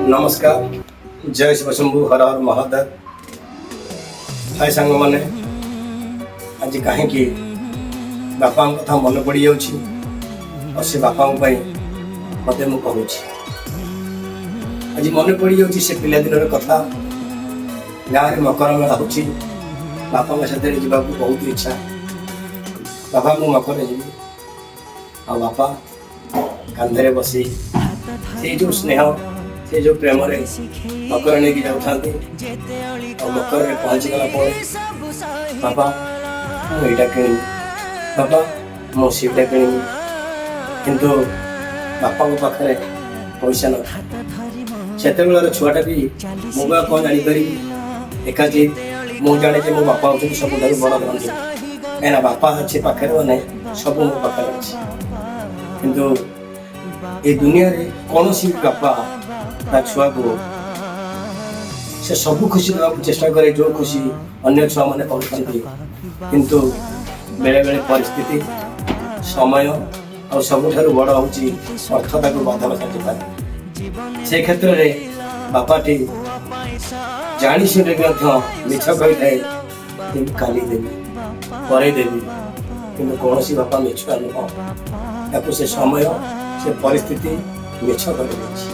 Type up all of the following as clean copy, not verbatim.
ନମସ୍କାର, ଜୟ ଶିବଶମ୍ଭୁ, ହର ହର ମହାଦେବ। ହାଇ ସାଙ୍ଗମାନେ, ଆଜି କାହିଁକି ବାପାଙ୍କ କଥା ମନେ ପଡ଼ିଯାଉଛି ଆଉ ସେ ବାପାଙ୍କ ପାଇଁ ମୋତେ ମୁଁ କହୁଛି। ଆଜି ମନେ ପଡ଼ିଯାଉଛି ସେ ପିଲାଦିନର କଥା। ଗାଁରେ ମକର ମେଳା ହେଉଛି, ବାପାଙ୍କ ସାଥିରେ ଯିବାକୁ ବହୁତ ଇଚ୍ଛା। ବାପା, ମୁଁ ମକର ଯିବି। ଆଉ ବାପା କାନ୍ଧରେ ବସି ସେଇ ଯେଉଁ ସ୍ନେହ, ସେ ଯେଉଁ ପ୍ରେମରେ ମକର ନେଇକି ଯାଉଥାନ୍ତି। ଆଉ ମକରରେ ପହଞ୍ଚିଗଲା ପରେ, ବାପା, ମୁଁ ଏଇଟା କିଣିବି, ବାପା, ମୁଁ ସେଇଟା କିଣିବି। କିନ୍ତୁ ବାପାଙ୍କ ପାଖରେ ପଇସା ନଥାଏ। ସେତେବେଳର ଛୁଆଟା ବି ମୁଁ ବା କ'ଣ ଜାଣିପାରିବି? ଏକା ଜିଦ୍, ମୁଁ ଜାଣେ ଯେ ମୋ ବାପା ହେଉଛନ୍ତି ସବୁଠାରୁ ବଡ଼ ଧନୀ, କାହିଁକିନା ବାପା ଅଛି ପାଖରେ ମାନେ ସବୁ ମୋ ପାଖରେ ଅଛି। କିନ୍ତୁ ଏ ଦୁନିଆରେ କୌଣସି ବି ବାପା ତା ଛୁଆକୁ ସେ ସବୁ ଖୁସି ଦେବାକୁ ଚେଷ୍ଟା କରେ, ଯେଉଁ ଖୁସି ଅନ୍ୟ ଛୁଆମାନେ ପାଉଥାନ୍ତି। କିନ୍ତୁ ବେଳେବେଳେ ପରିସ୍ଥିତି, ସମୟ ଆଉ ସବୁଠାରୁ ବଡ଼ ହେଉଛି ଅର୍ଥ ତାକୁ ବାଧକ ସାଜିଥାଏ। ସେ କ୍ଷେତ୍ରରେ ବାପାଟି ଜାଣି ଶୁଣି ମଧ୍ୟ ମିଛ କହିଥାଏ ଯେ ମୁଁ କାଲି ଦେବି, ପରେ ଦେବି। କିନ୍ତୁ କୌଣସି ବାପା ମିଛୁଆ ନୁହଁ। ତାକୁ ସେ ସମୟ, ସେ ପରିସ୍ଥିତି ମିଛ କରିଦେଇଛି।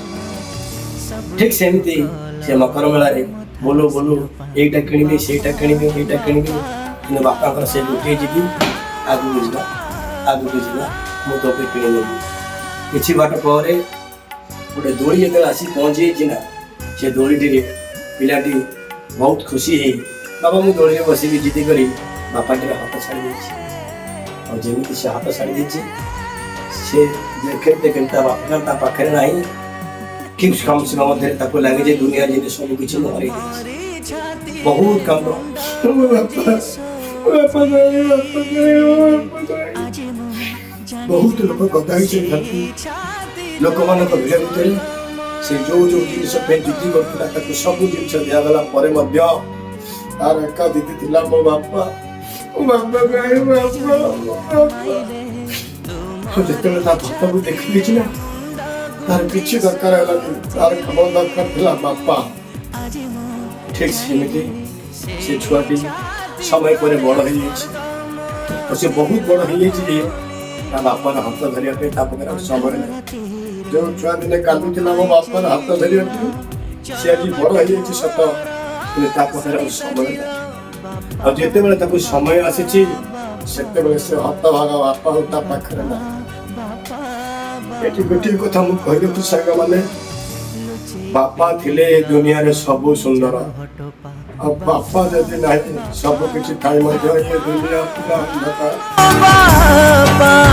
ଠିକ୍ ସେମିତି ସେ ମକର ମେଳାରେ ବୁଲୁ ବୁଲୁ ଏଇଟା କିଣିବି, ସେଇଟା କିଣିବି, ଏଇଟା କିଣିବି। କିନ୍ତୁ ବାପାଙ୍କର ସେ ଗୋଟିଏ ଜିଦି, ଆଗକୁ ଯିବା, ଆଗକୁ ଯିବା, ମୁଁ ତୋ ପାଇଁ କିଣିନେବି। କିଛି ବାଟ ପରେ ଗୋଟେ ଦୋଳି ଯେତେବେଳେ ଆସି ପହଞ୍ଚି ଯାଇଛି ନା, ସେ ଦୋଳିଟିରେ ପିଲାଟି ବହୁତ ଖୁସି ହେଇ, ବାବା, ମୁଁ ଦୋଳିରେ ବସିବି, ଜିଦି କରି ବାପାଟିର ହାତ ଛାଡ଼ି ଦେଇଛି। ଆଉ ଯେମିତି ସେ ହାତ ଛାଡ଼ି ଦେଇଛି, ସେ ଦେଖେ ଦେଖେ ତା ବାପା ତା ପାଖରେ ନାହିଁ। ଠିକ୍ କମ୍ ସମୟ ମଧ୍ୟରେ ତାକୁ ଲାଗେ ଯେ ଦୁନିଆରେ ଯେମିତି ସବୁ କିଛି ମୁଁ ହରେଇ ଦେଇଛି। ବହୁତ କାନ୍ଦ। ମୋ ବାପା, ମୋ ବାପା ନାହିଁ, ବାପା ନାହିଁ, ମୋ ବାପା ନାହିଁ। ବହୁତ ଲୋକ ଗଦା ହେଇଯାଇଥାନ୍ତି। ଲୋକମାନଙ୍କ ଭିଡ଼ ଭିତରେ ସେ ଯୋଉ ଯୋଉ ଜିନିଷ ପାଇଁ ଜିଦି କରୁଥିଲା, ତାକୁ ସବୁ ଜିନିଷ ଦିଆଗଲା ପରେ ମଧ୍ୟ ତାର ଏକା ଜିଦି ଥିଲା, ମୋ ବାପା, ମୋ ବାପା ନାହିଁ, ମୋ ବାପା, ମୋ ବାପା। ଆଉ ଯେତେବେଳେ ତା ବାପାକୁ ଦେଖିଦେଇଛି ନା, ତାର କିଛି ଦରକାର ହେଲାନି। ତାର କେବଳ ଦରକାର ଥିଲା ବାପା। ଠିକ ସେମିତି ସେ ଛୁଆଟି ସମୟ ପରେ ବଡ଼ ହେଇଯାଇଛି ଆଉ ସେ ବହୁତ ବଡ଼ ହେଇଯାଇଛି ଯେ ତା ବାପାର ହାତ ଧରିବା ପାଇଁ ତା ପାଖରେ ଆଉ ସମୟ ନାହିଁ। ଯୋଉ ଛୁଆ ଦିନେ କାନ୍ଦୁଥିଲା ମୋ ବାପାର ହାତ ଧରିବାକୁ, ସେ ଆଜି ବଡ଼ ହେଇଯାଇଛି ସତ, କିନ୍ତୁ ତା ପାଖରେ ଆଉ ସମୟ ନାହିଁ। ଆଉ ଯେତେବେଳେ ତାକୁ ସମୟ ଆସିଛି, ସେତେବେଳେ ସେ ହତଭାଗା ବାପା ଆଉ ତା ପାଖରେ ନାହିଁ। ଏଠି ଗୋଟିଏ କଥା ମୁଁ କହିଦେଉଛି ସାଙ୍ଗମାନେ, ବାପା ଥିଲେ ଏ ଦୁନିଆରେ ସବୁ ସୁନ୍ଦର। ଆଉ ବାପା ଯଦି ନାହିଁ, ସବୁ କିଛି ଥାଇ ମଧ୍ୟ ଏ ଦୁନିଆ ପୁରା ଅନ୍ଧକାର। ବାପା।